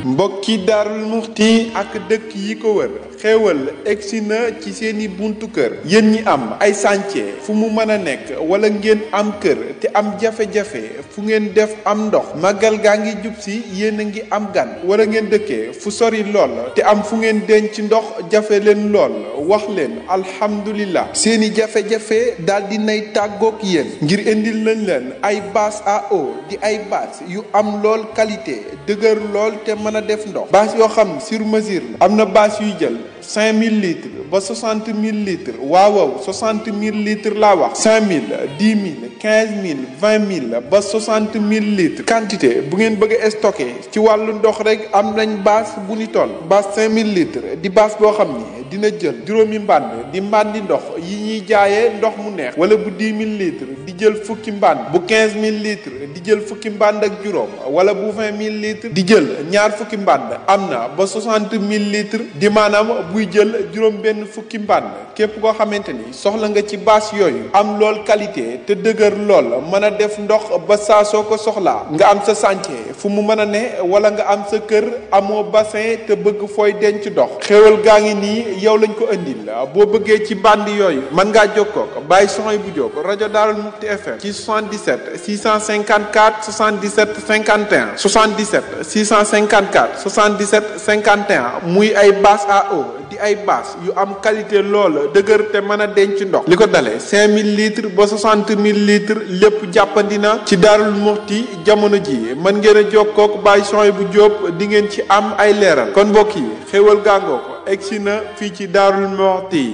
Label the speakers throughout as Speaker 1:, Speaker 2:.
Speaker 1: mbokki Daarul Muhti ak dëkk yi ko wër xéewal egsi na ci seeni buntu kër yéen ñi am ay chantier fu mu mën a nekk wala ngeen am kër te am jafe-jafe fu ngeen def am ndox màggal gaa ngi jub si yéen a ngi am gan wala ngeen dëkkee fu sori lool te am fu ngeen denc ndox jafe leen lool wax leen alhamdulillah seeni jafe-jafe daal di nay tàggook yéen ngir indil nañ leen ay bâche à eau di ay bâche yu am lool qualité dëgër lool te mën a def ndox bâche yoo xam sur mesure la am na bâche yuy jël 5000 litres ba 60 000 litres waaw 60 000 litres laa wax 5000 10 000 15 000 20 000 ba 60 000 litres quantité bu ngeen bëgg a stocké ci wàllu ndox rek am nañ bâche bu ni toll bâche 5000 litres di bâche boo xam ni dina jël juróomi mbànd di mbàndi ndox yi ñuy jaayee ndox mu neex wala bu 10 000 litres di jël fukki mbànd bu 15 000 litres di jël fukki mbànd ak juróom wala bu 20 000 litres di jël ñaar fukki mbànd am na ba 60 000 litres di maanaam buy jël juróom benn fukki mbànd képp koo xamante ni soxla nga ci bâche yooyu am lool qualité te dëgër lool mën a def ndox ba saa soo ko soxlaa nga am sa chantier fu mu mën a ne wala nga am sa kër amoo bassin te bëgg fooy denc ndox xéwal gaa ngi nii yow lañ ko andil boo bëggee ci band yooyu mën ngaa jokkoo ko bàyyi soxna bu Jóob rajo Daarul Muhti FM ci 77 654 77 51 77 654 77 51 muy ay bâche à eau di ay bâche yu am qualité lool dëgër te mën a denc ndox li ko dalee 5000 litres ba 60 000 litres lépp jàppandi na ci Daarul Muhti jamono ji mën ngeen a jokkoo ko bàyyi soxna bu Jóob di ngeen ci am ay leeral kon mbokk yi xéwal gàngoo ko egsi na fii ci Daarul Muhti.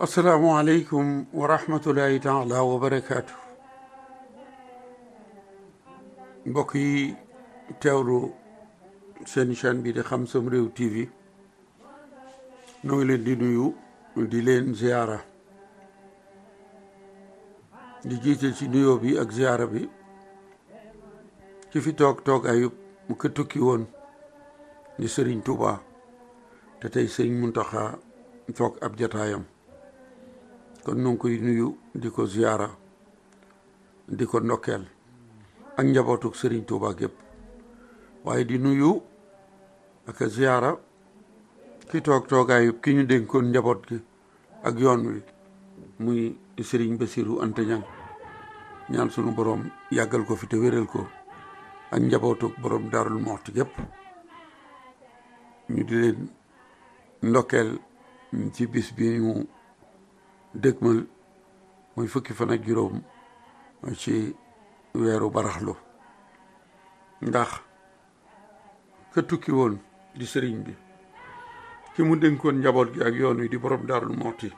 Speaker 2: asalaamaaleykum wa rahmatullahi taala wa barakaatu. mbokk yi teewlu seen chaîne bi di Xam Sam Réew TV ñoo ngi leen di nuyu di leen ziyaara di jiital ci nuyoo bi ak ziyaara bi ci fi toog ayub mu ko tukki woon di Sëriñ Tuubaa te tey Sëriñ Muntaxa toog ab jataayam kon nu ngi koy nuyu di ko ziyaara di ko ndokkeel ak njabootuk Sëriñ Tuubaa gépp waaye di nuyu ak ziyaara ki toogaayu ki ñu dénkoon njaboot gi ak yoon wi muy Sëriñ Basiru Anta Ñaŋ ñaan sunu borom yàggal ko fi te wéral ko ak njabootuk borom Daarul Muhti gépp ñu di leen ndokkeel ci bis bi ñu dëgmal muy fukki fan ak juróom ci weeru baraxlu ndax ka tukki woon di sëriñ bi ki mu dénkoon njaboot gi ak yoon wi di borom Daarul Muhti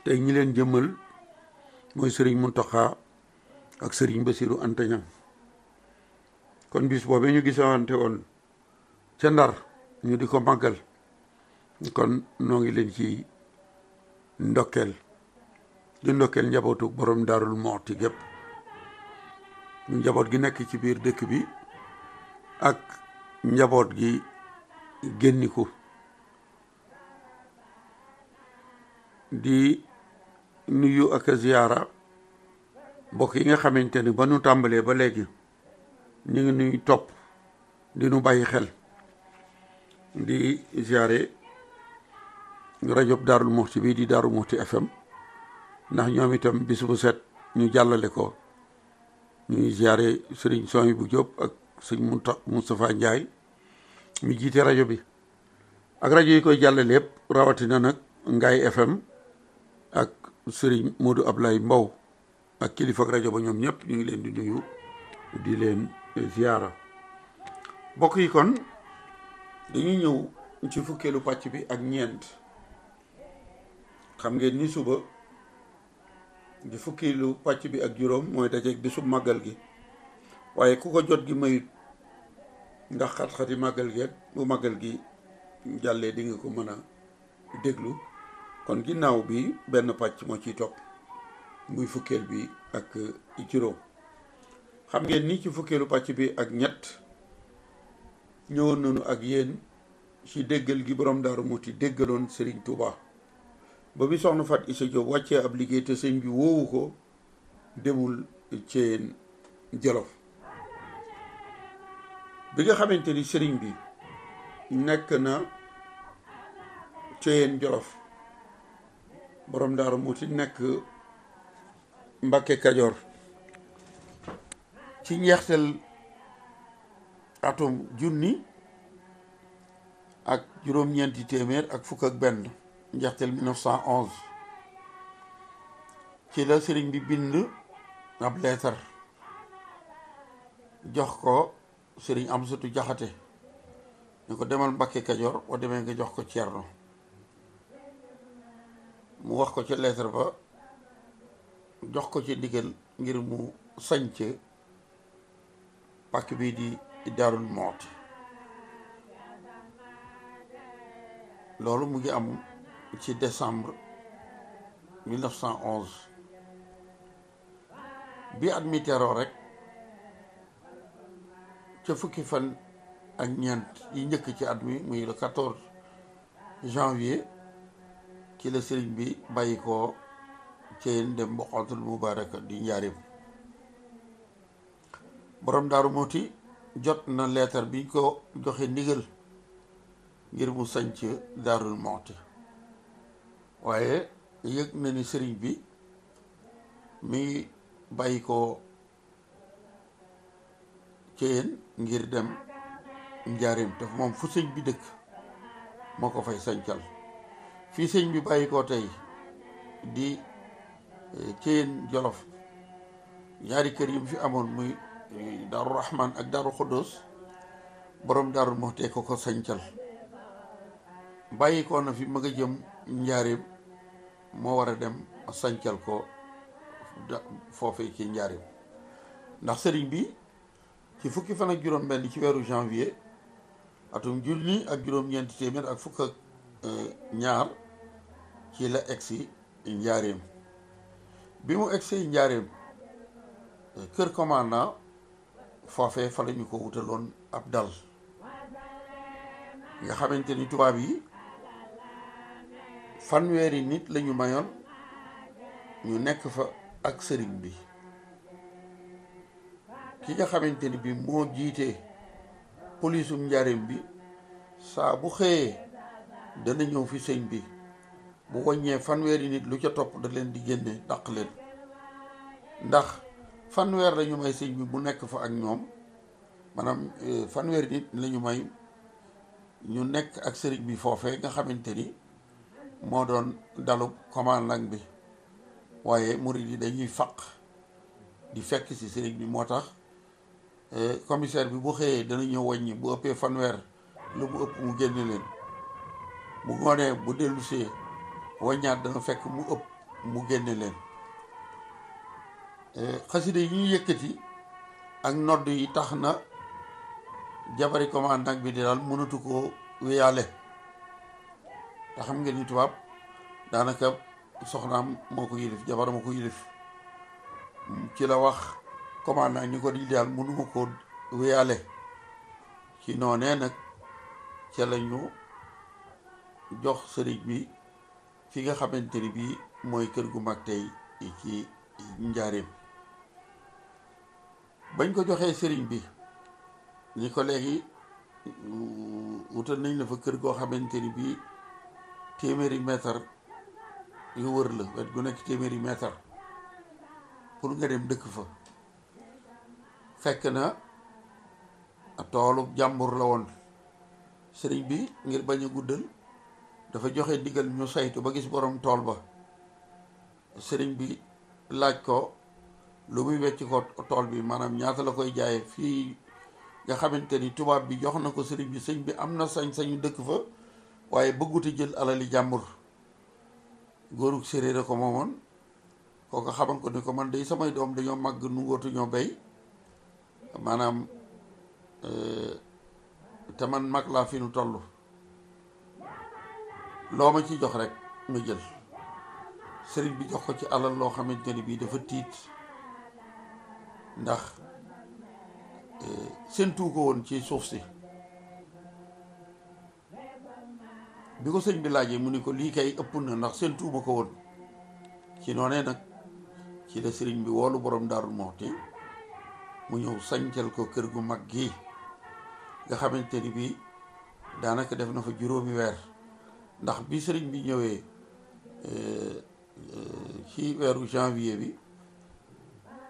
Speaker 2: tey ñi leen jëmmal mooy Sëriñ Muntaxa ak Sëriñ Basiru Anta Ñaŋ kon bis boobee ñu gisawante woon ca Ndar ñu di ko màggal kon noo ngi leen ci ndokkeel di ndokkeel njabootu borom Daarul Muhti gépp ñu njaboot gi nekk ci biir dëkk bi ak njaboot gi génniku di nuyu ak ziyaara mbokk yi nga xamante ni ba nu tàmbalee ba léegi ñu ngi nuy topp di nu bàyyi xel di ziyaare rajo Daarul Muhti bi di Daaru Muhti FM ndax ñoom itam bis bu set ñu jàllale ko ñuy ziyaare Sëriñ Soy bu Jóob ak sëñ Moustapha Ndiaye mi jiite rajo bi ak rajo yi koy jàllale yëpp rawatina nag Ngaay FM ak Sëriñ Modou Ablaye Mbow ak kilifa ak rajo ba ñoom ñëpp ñu ngi leen di nuyu di leen ziyaara mbokk yi kon dañuy ñëw ci fukkeelu pàcc bi ak ñeent xam ngeen ni suba di fukkeelu pàcc bi ak juróom mooy dajeeg bisub màggal gi waaye ku ko jot gi mayut ndax xat-xati màggal gi bu màggal gi jàllee di nga ko mën a déglu kon ginnaaw bi benn pàcc moo ciy topp muy fukkeel bi ak juróom. xam ngeen ni ci fukkeelu pàcc bi ak ñett ñëwoon nañu ak yéen ci déggal gi borom Daaru Muhti déggaloon Sëriñ Tuubaa ba bi soxna Fat Isa Jóob wàccee ab liggéey te sëñ bi woowu ko demul Ceyeen Jolof. bi nga xamante ni sëriñ bi nekk na Ceyeen Jolof borom Daaru Muhti nekk Mbàkke Kajoor ci njeexteel atum junni ak juróom-ñeenti téeméer ak fukk ak benn njeexteel 1911 ci la sëriñ bi bind ab leetar jox ko sëriñ Amsatu Jaxate ñu ko demal Mbàkke Kajoor boo demee nga jox ko Ceerno mu wax ko ci leetar ba jox ko ci ndigal ngir mu sañc pàkk bii di Daaru Muhti. loolu mu ngi am ci décembre 1911 bi at mi teroo rek ca fukki fan ak ñeent yi njëkk ci at mi muy le 14 janvier ci la sëriñ bi bàyyi ko Ceyeen dem Boqatul Mubaaraka di Njaaréem. borom Daaru Muhti jot na leetar biñ ko joxe ndigal ngir mu sañc Daarul Muhti waaye yëg na ni sëriñ bi mi bàyyi ko Ceyeen ngir dem Njaaréem te moom fu sëñ bi dëkk moo ko fay sañcal. fii sëñ bi bàyyi ko tey di Ceyeen Jolof ñaari kër yi mu fi amoon muy Daaru Rahman ak Daaru Xuddoos borom Daaru Muhti ko ko sañcal. bàyyi ko na fi ma nga jëm Njaaréem moo war a dem sañcal ko foofee ci Njaaréem ndax sëriñ bi ci fukki fan ak juróom benn ci weeru janvier atum junni ak juróom-ñeenti téeméer ak fukk ak ñaar ci la egsi Njaaréem. bi mu egsee Njaaréem kër commandant foofee fa la ñu ko wutaloon ab dal nga xamante ni tubaab yi fanweeri nit lañu mayoon ñu nekk fa ak sëriñ bi. ki nga xamante ni bi moo jiite polisum Njaaréem bi saa bu xëyee dana ñëw fi sëñ bi bu wàññee fanweeri nit lu ca topp da leen di génne dàq leen ndax fanweer lañu may sëñ bi bu nekk fa ak ñoom maanaam fanweeri nit lañu may ñu nekk ak sëriñ bi foofee nga xamante ni moo doon dalu commandant bi waaye murid yi dañuy faq di fekk ci sëriñ bi moo tax commissaire bi bu xëyee dana ñëw wàññi bu ëppee fanweer lu mu ëpp mu génne leen bu ngoonee bu dellusee wàññaat dana fekk mu ëpp mu génne leen. xasida yi ñuy yëkkati ak nodd yi tax na jabari commandant bi di daal mënatu ko wéyaale te xam ngeen ni tubaab daanaka soxnaam moo ko yilif jabar moo ko yilif ci la wax commandant ñi ko di daal mënuma ko wéyaale ci noonee nag ca la ñu jox sëriñ bi fi nga xamante ni bii mooy kër gu mag tey ci Njaaréem. bañ ko joxee sëriñ bi ni ko léegi wutal nañ la fa kër goo xamante ni bii téeméeri mètre yu wër la wet gu nekk téeméeri mètre pour nga dem dëkk fa. fekk na toolu jàmbur la woon sëriñ bi ngir bañ a guddal dafa joxe ndigal ñu saytu ba gis borom tool ba sëriñ bi laaj ko lu muy wecc ko tool bi maanaam ñaata la koy jaaye fii nga xamante ni tubaab bi jox na ko sëriñ bi sëñ bi am na sañ-sañu dëkk fa waaye bëgguti jël alali jàmbur góorug séeréer a ko moomoon kooku xamal ko ni ko man day samay doom dañoo màgg nu ngootu ñoo bay maanaam te man mag laa fi nu toll loo ma ci jox rek ma jël. sëriñ bi jox ko ci alal loo xamante ni bii dafa tiit ndax séentu ko woon ci suuf si. bi ko sëñ bi laajee mu ni ko lii kay ëpp na ndax séentuuma ko woon. ci noonee nag ci la sëriñ bi woolu borom Daaru Muhti mu ñëw sañcal ko kër gu mag gi nga xamante ni bii daanaka def na fa juróomi weer. ndax bi sëriñ bi ñëwee ci weeru janvier bi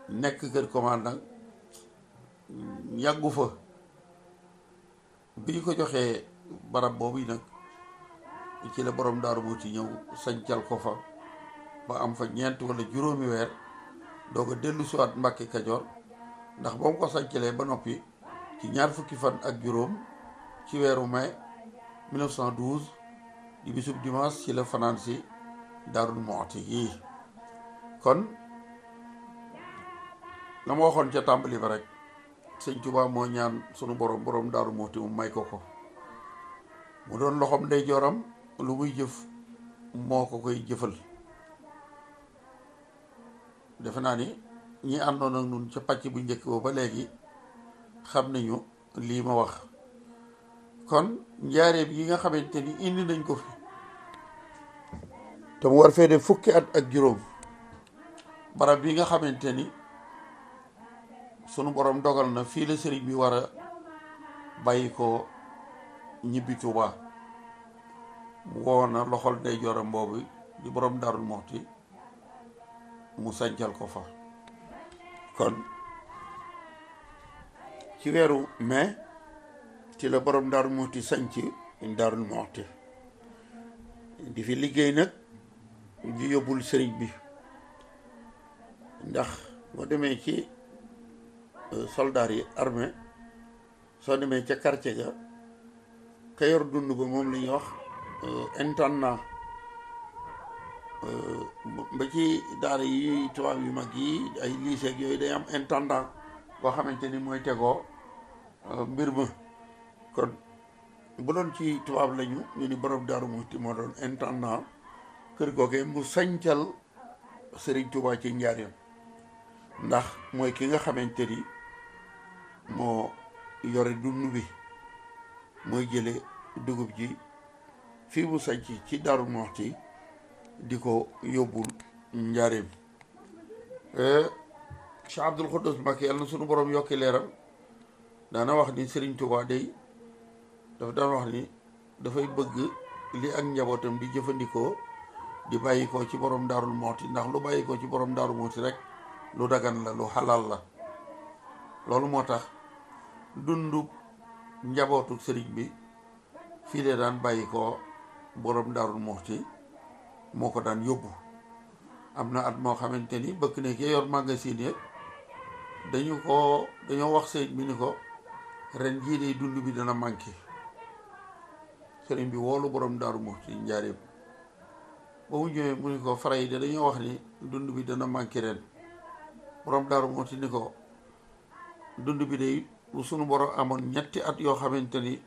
Speaker 2: nekk kër commandant yàggu fa. bi ñu ko joxee barab boobu nag ci la borom Daaru Muhti ñëw sañcal ko fa ba am fa ñeent wala juróomi weer doo ko dellu siwaat Mbàkke Kajoor. ndax boo ko sañcalee ba noppi ci ñaar fukki fan ak juróom ci weeru mai 1912 di bisub dimanche ci la fanaan si Daaru Muhti yi. kon la ma waxoon ca tàmbali ba rek sëñ Tuubaa moo ñaan sunu borom Daaru Muhti mu may ko ko mu doon loxoom ndeyjooram lu muy jëf moo ko koy jëfal. defe naa ni ñi àndoon ak ñun ca pàcc bu njëkk ba léegi xam nañu lii ma wax. kon njaareem yi nga xamante ni indi nañ ko fi te mu war fee def fukki at ak juróom, barab bi nga xamante ni sunu borom dogal na fii la sëriñ bi war a bàyyi ko ñibbi Tuuba woo na loxol ndeyjooram boobu di borom Daaru Muhti mu sancal ko fa. kon ci weeru mai ci la borom Daaru Muhti sanc Daaru Muhti di fi liggéey nag di yóbbul sëriñ bi. ndax boo demee ci soldaar yi armée soo demee ca quartier ga ka yor dund ba moom la ñuy wax intendant. ba ci daara yi tubaab yu mag yi ay lycée yooyu day am intendant boo xamante ni mooy tegoo mbir ma. kon bu doon ci tubaab lañu ñu ni borom Daaru Muhti moo doon intendant kër googee mu sañcal Sëriñ Tuubaa ci njaareem. ndax mooy ki nga xamante ni moo yore dund bi mooy jële dugub ji fii mu sañc ci Daaru Muhti di ko yóbbul njaareem. Cheikh Abdul Xuddus Mbakke yàlla na sunu borom yokki leeram daana wax ni Sëriñ Tuubaa day dafa daan wax ni dafay bëgg li ak njabootam di jëfandikoo di bàyyi ko ci borom Daaru Muhti ndax lu bàyyi ko ci borom Daaru Muhti rek lu dagan la lu xalaal la. loolu moo tax dundu njabootu sëriñ bi fii de daan bàyyi ko borom Daaru Muhti moo ko daan yóbbu. am na at moo xamante ni bëkk ne ke yor magasin yi dañoo wax sëriñ bi ni ko ren jii de dund bi dana manqué. sëriñ bi woolu borom Daaru Muhti njaareem ba mu ñëwee mu ni ko fara yi de dañoo wax ni dund bi dana manqué ren. borom Daaru Muhti ni ko dund bi de lu sunu borom amoon ñetti at yoo xamante ni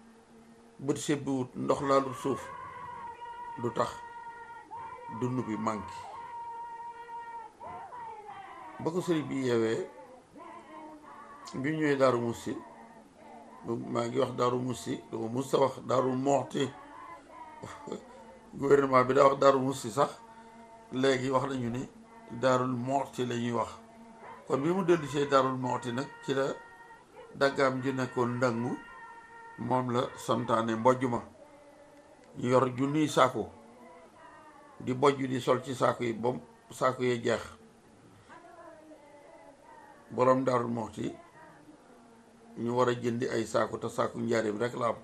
Speaker 2: bët sebbiwut ndox laalu suuf du tax dund bi manqué. ba ko sëriñ bi yeewee bi ñëwee Daaru Muhti maa ngi wax Daaru Muhti dama mus sa wax Daaru Muhti gouvernement bi daa wax Daaru Muhti sax léegi wax nañu ni Daaru Muhti la ñuy wax. kon bi mu dellu see Daaru Muhti nag ci la daggaam ji nekkoon ndangu moom la santaane mbojj ma ñu yor junniy saako di bojj di sol ci saako yi ba saako yee jeex. borom Daaru Muhti ñu war a jëndi ay saako te saako njaareem rek la am.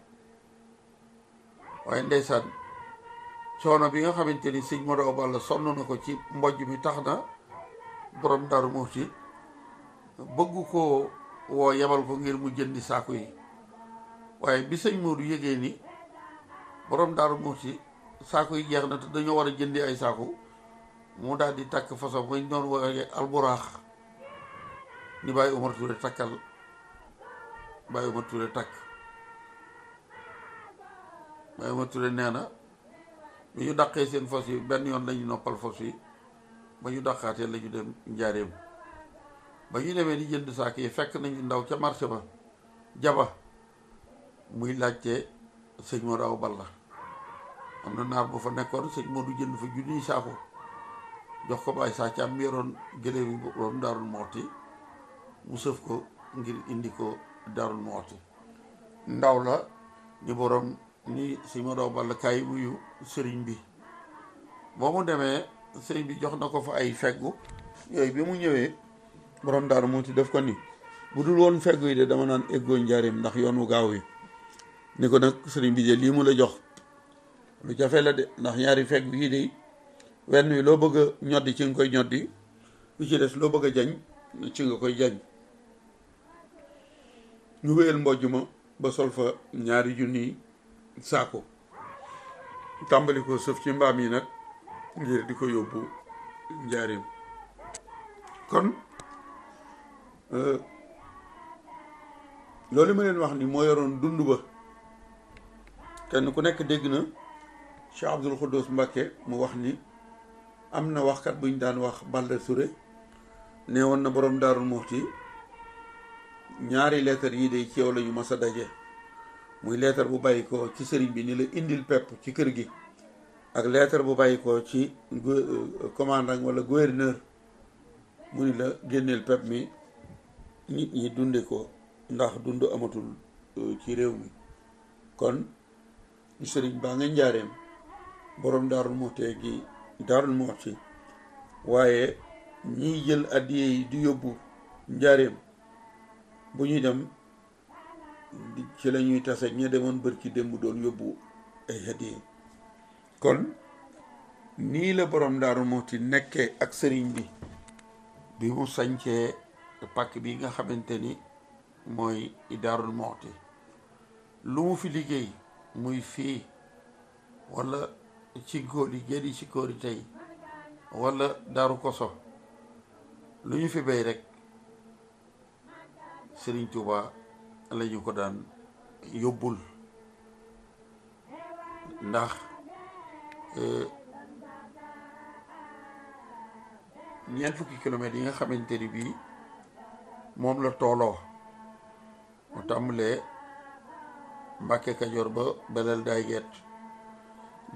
Speaker 2: waaye ndeysaan coono bi nga xamante ni sëñ Modou Balla sonn na ko ci mbojj mi tax na borom Daaru Muhti bëgg ko woo yebal ko ngir mu jëndi saako yi. waaye bi sëñ Modou yëgee ni borom Daaru Muhti saako yi jeex na te dañoo war a jëndi ay saako mu daal di takk façon bañ doon woowee alburaax ni Baye Omar Touré takkal Baye Omar Touré takk. Baye Omar Touré nee na bi ñu dàqee seen fos yi benn yoon lañu noppal fos yi ba ñu dàqaatee la ñu dem njaareem. ba ñu demee di jënd saak yi fekk nañu ndaw ca marché ba jaba muy laajte sëñ Modou Awa Balla. am na naar bu fa nekkoon sëñ Modou jënd fa junniy saako jox ko bàyyi saa caam mi yoroon gëléem yi Boroom Daaru Muhti mu sëf ko ngir indi ko Daaru Muhti. ndaw la ni borom ni sëñ Modou Awa Balla kaay wuyu sëriñ bi. boo mu demee sëriñ bi jox na ko fa ay feggu yooyu bi mu ñëwee Boroom Daaru Muhti def ko ni bu dul woon feggu yi de dama naan eggoo njaareem ndax yoon wu gaaw wi. ni ko nag sëriñ bi de lii mu la jox lu jafe la de ndax ñaari feggu yii de wenn wi loo bëgg a ñoddi ci nga koy ñoddi lu ci des loo bëgg a jañ ci nga koy jañ. ñu wéyal mbojj ma ba sol fa ñaari junniy saako tàmbali ko sëf ci mbaam yi nag ngir di ko yóbbu njaareem. kon loolu ma leen wax ni moo yoroon dund ba. kenn ku nekk dégg na Cheikh Abdoul Khoudous Mbacké mu wax ni am na waxkat buñ daan wax Balla Touré nee woon na Boroom Daaru Muhti ñaari leetar yi de ci yow la ñu mas a daje muy leetar bu bàyyi ko ci sëriñ bi ni la indil pepp ci kër gi ak leetar bu bàyyi ko ci commandant wala gouverneur mu ni la génneel pepp mi nit ñi dunde ko ndax dund amatul ci réew mi. kon sëriñ baa nga njaareem Boroom Daaru Muhti gi Daaru Muhti waaye ñiy jël addiye yi di yóbbu njaareem bu ñuy dem ci la ñuy tase ña demoon bërki démb doon yóbbu ay addiye. kon nii la Boroom Daaru Muhti nekkee ak sëriñ bi mu sañcee pàkk bi nga xamante ni mooy Daaru Muhti. lu mu fi liggéey muy fii wala ci góor yi génn ci góor yi tey wala Daaru Koso lu ñu fi béy rek Sëriñ Tuubaa la ñu ko daan yóbbul ndax ñeent fukki kilomètres yi nga xamante ni bii moom la tooloo mu tàmbalee Mbàkke Kajoor ba Belel daay geet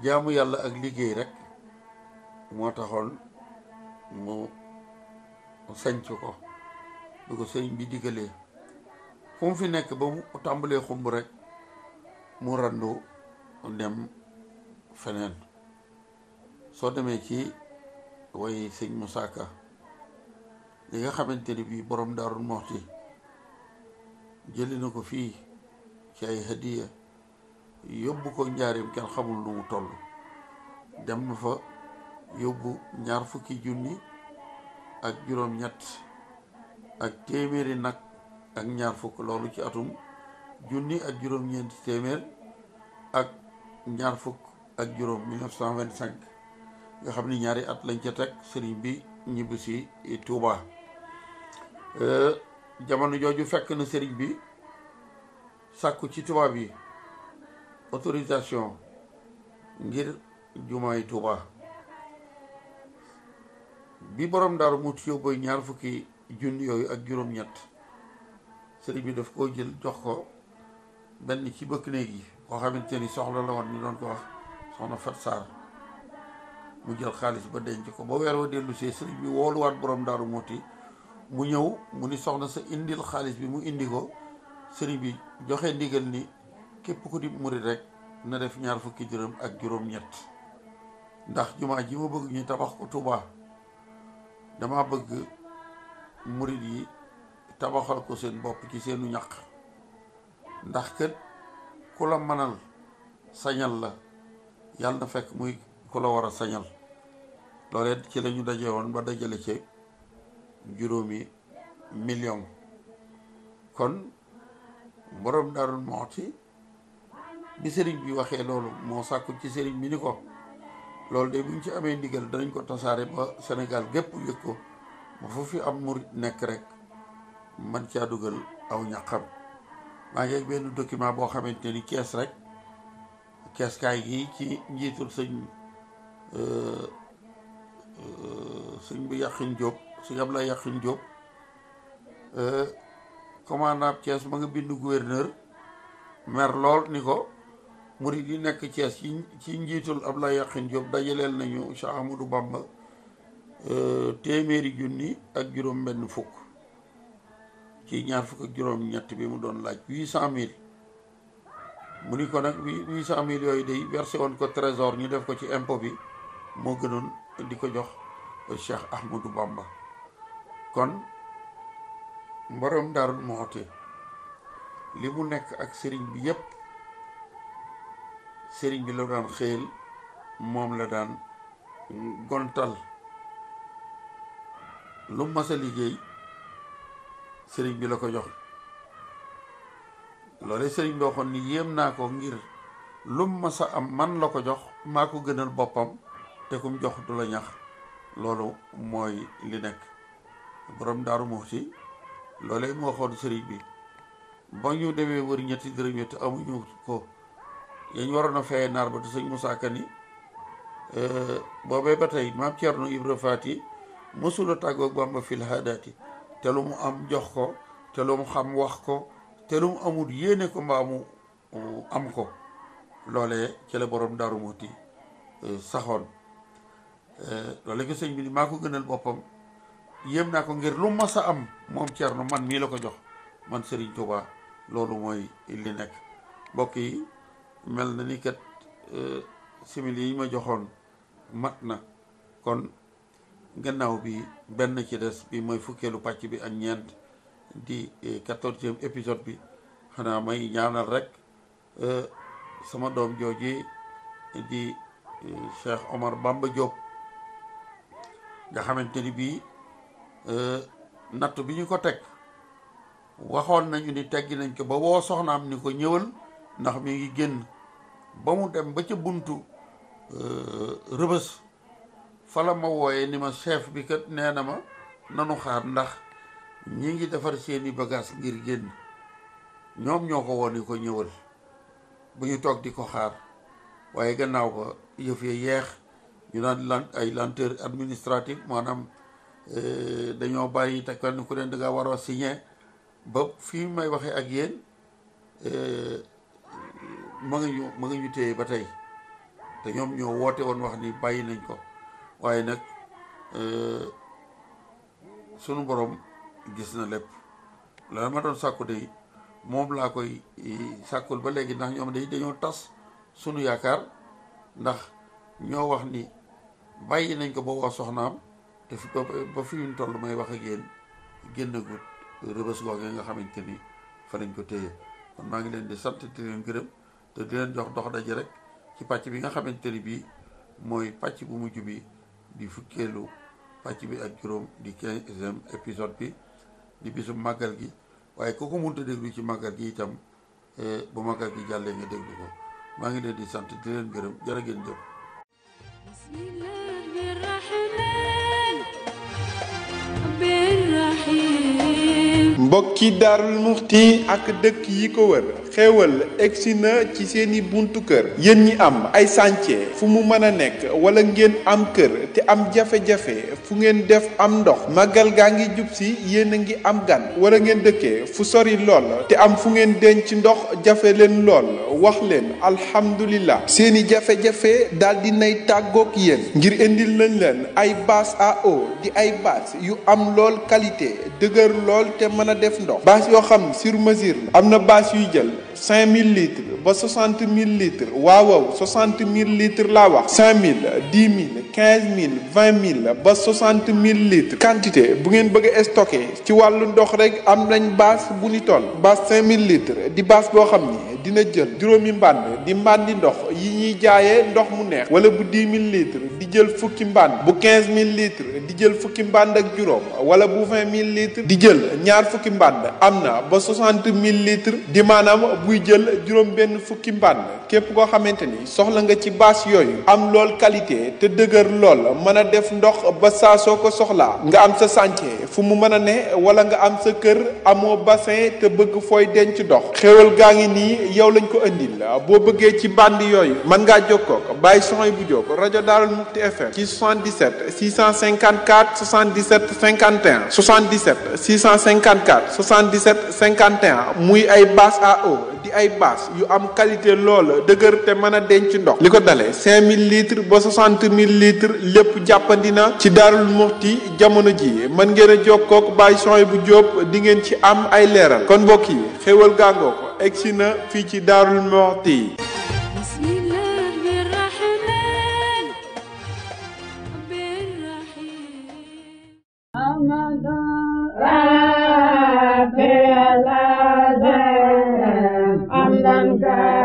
Speaker 2: jaamu yàlla ak liggéey rek moo taxoon mu sañc ko bi ko sëriñ bi diggalee fu mu fi nekk ba mu tàmbalee xumb rek mu randu dem feneen. soo demee ci way sëñ Musaa Ka li nga xamante ni bii Boroom Daaru Muhti jëli na ko fii ci ay hadiya yóbbu ko njaareem kenn xamul lu mu toll. dem na fa yóbbu 20 junni ak juróom-ñett ak téeméeri nag ak 20 loolu ci atum junni ak juróom-ñeenti téeméer ak 20 ak juróom 1925 nga xam ni ñaari at lañ ca teg sëriñ bi ñibbi si Touba. jamono jooju fekk na sëriñ bi sàkku ci tubaab yi autorisation ngir jumaay Touba. bi Boroom Daaru Muhti yóbboo 20 junni yooyu ak juróom-ñett sëriñ bi daf koo jël jox ko benn ci bëkk néeg yi koo xamante ni soxla la woon ñu doon ko wax soxna Fat Sarr mu jël xaalis ba denc ko ba weer wa dellu see sëriñ bi wooluwaat Boroom Daaru Muhti mu ñëw mu ni soxna sa indil xaalis bi mu indi ko sëriñ bi joxe ndigal ni képp ku di murit rek na def 20 dërëm ak juróom-ñett ndax jumaa ji ma bëgg ñu tabax ko Touba dama bëgg murit yi tabaxal ko seen bopp ci seenu ñaq ndax kët ku la mënal sañal la yàlla na fekk muy ku la war a sañal. loolee ci la ñu daje woon ba dajale ci 5 million. kon Boroom Daaru Muhti bi sëriñ bi waxee loolu moo sàkku ci sëriñ bi ni ko loolu de buñ ci amee ndigal danañ ko tasaare ba Sénégal gépp yëg ko ba foofu am murit nekk rek man caa dugal aw ñaqam. maa ngi benn document boo xamante ni kees rek kees kaay gi ci njiitul sëñ sëñ bi Yaxin Diop sëñ Ablaye Yaxin Diop commandant Thiès ma nga bind gouverneur mer lool ni ko murid yi nekk Thiès ci njiitul Ablaye Yaxin Diop dajaleel nañu Cheikh Ahmadou Bamba téeméeri junni ak juróom benn fukk ci ñaar fukk ak juróom ñett bi mu doon laaj 800 000 mu ni ko nag 800 000 yooyu day versé woon ko trésor ñu def ko ci impôt bi moo gënoon di ko jox Cheikh Ahmadou Bamba. kon Boroom Daaru Muhti li mu nekk ak sëriñ bi yépp sëriñ bi la daan xëyal moom la daan gontal lu mas a liggéey sëriñ bi la ko jox loole sëriñ bi waxoon ni yéem naa ko ngir lu mas a am man la ko jox maa ko gënal boppam te kum jox du la ñax loolu mooy li nekk Boroom Daaru Muhti loolee mu waxoon sëriñ bi ba ñu demee wër ñetti dërëm yi te amuñu ko yañ waroon a feye naar ba te sëñ Moussa Kani boobee ba tey maam Cerno Ibra Faati mësula tàggoog Bamba fil haadaati te lu mu am jox ko te lu mu xam wax ko te lu mu amul yéene ko mbaa mu am ko loolee ci la Boroom Daaru Muhti saxoon loolee ko sëñ bi ni maa ko gënal boppam yéem naa ko ngir lu mas a am moom Cerno man mii la ko jox man Sëriñ Tuubaa loolu mooy li nekk mbokk yi mel na ni kat simili yi ma joxoon mat na kon gannaaw bi benn ci des bi mooy fukkeelu pàcc bi ak ñeent di 14e épisode bi xanaa may ñaanal rek sama doom jooji di Cheikh Omar Bamba Diop nga xamante ni bii natt bi ñu ko teg waxoon nañu ni teggi nañ ko ba woo soxnaam ni ko ñëwal ndax mi ngi génn ba mu dem ba ca buntu Rëbës fa la ma wooyee ni ma chef bi kat nee na ma nanu xaar ndax ñi ngi defar seeni bagage ngir génn ñoom ñoo ko woon ni ko ñëwal bu ñu toog di ko xaar waaye gannaaw ba yëf ya yeex ñu naan ay lenteur administrative maanaam dañoo bàyyi te kenn ku ne da nga war a signé ba fii may waxee ak yéen ma nga ñu téye ba tey te ñoom ñoo woote woon wax ni bàyyi nañ ko waaye nag sunu borom gis na lépp la ma doon sàkku de moom laa koy sàkkul ba léegi ndax ñoom dañoo tas sunu yaakaar ndax ñoo wax ni bàyyi nañ ko ba woo soxnaam te fi ba fi ñu toll may wax ak yéen génnagut Rëbës googee nga xamante ni fa lañ ko téye kon maa ngi leen di sant di leen gërëm te di leen jox dox daje rek ci pàcc bi nga xamante ni bii mooy pàcc bu mujj bi di fukkeelu pàcc bi ak juróom di 15e épisode bi di bisu màggal gi waaye ku ko mënta déglu ci màggal gi itam bu màggal gi jàllee nga déglu ko maa ngi leen di sant di leen gërëm jërë ngeen jëf.
Speaker 1: mbokki Daarul Muhti ak dëkk yi ko wër xéewal egsi na ci seeni buntu kër yéen ñi am ay chantier fu mu mën a nekk wala ngeen am kër te am jafe-jafe fu ngeen def am ndox màggal gaa ngi jub si yéen a ngi am gan wala ngeen dëkkee fu sori lool te am fu ngeen denc ndox jafe leen lool wax leen alhamdulillah seeni jafe-jafe daal di nay tàggoog yéen ngir indil nañ leen ay bâche à eau di ay bâche yu am lool qualité dëgër lool te mën a def ndox bâche yoo xam sur mesure la am na bâche yuy jël 5000 litres ba 60 000 litres waaw 60 000 litres laa wax 5000 10 000 15 000 20 000 ba 60 000 litres quantité bu ngeen bëgg a stocké ci wàllu ndox rek am nañ bâche bu ni toll bâche 5000 litres di bâche boo xam ni dina jël juróomi mbànd di mbàndi ndox yi ñuy jaayee ndox mu neex wala bu 10 000 litres di jël fukki mbànd bu 15 000 litres di jël fukki mbànd ak juróom wala bu 20 000 litres di jël ñaar fukki mbànd am na ba 60 000 litres di maanaam buy jël juróom benn fukki mbànd képp koo xamante ni soxla nga ci bâche yooyu am lool qualité te dëgër lool mën a def ndox ba saa soo ko soxlaa nga am sa chantier fu mu mën a ne wala nga am sa kër amoo bassin te bëgg fooy denc ndox xéewal gaa ngi nii yow lañ ko andil boo bëggee ci bande yooyu mën ngaa jokkoo ak Baye Soxay bu Diop rajo Daaru Muhti FM ci 77 654 77 51 77 654 77 51 muy ay basse à eau di ay basse yu am qualité lool dëgër te mën a denc ndox li ko dalee 5000 litres ba 60 000 litres lépp jàppandi na ci Daaru Muhti jamono ji mën ngeen a jokkoo ak Baye Soxay bu Diop di ngeen ci am ay leeral kon mbokk yi xéwal gàngoo ko egsi na fii ci Daaru Muhti.
Speaker 3: I'm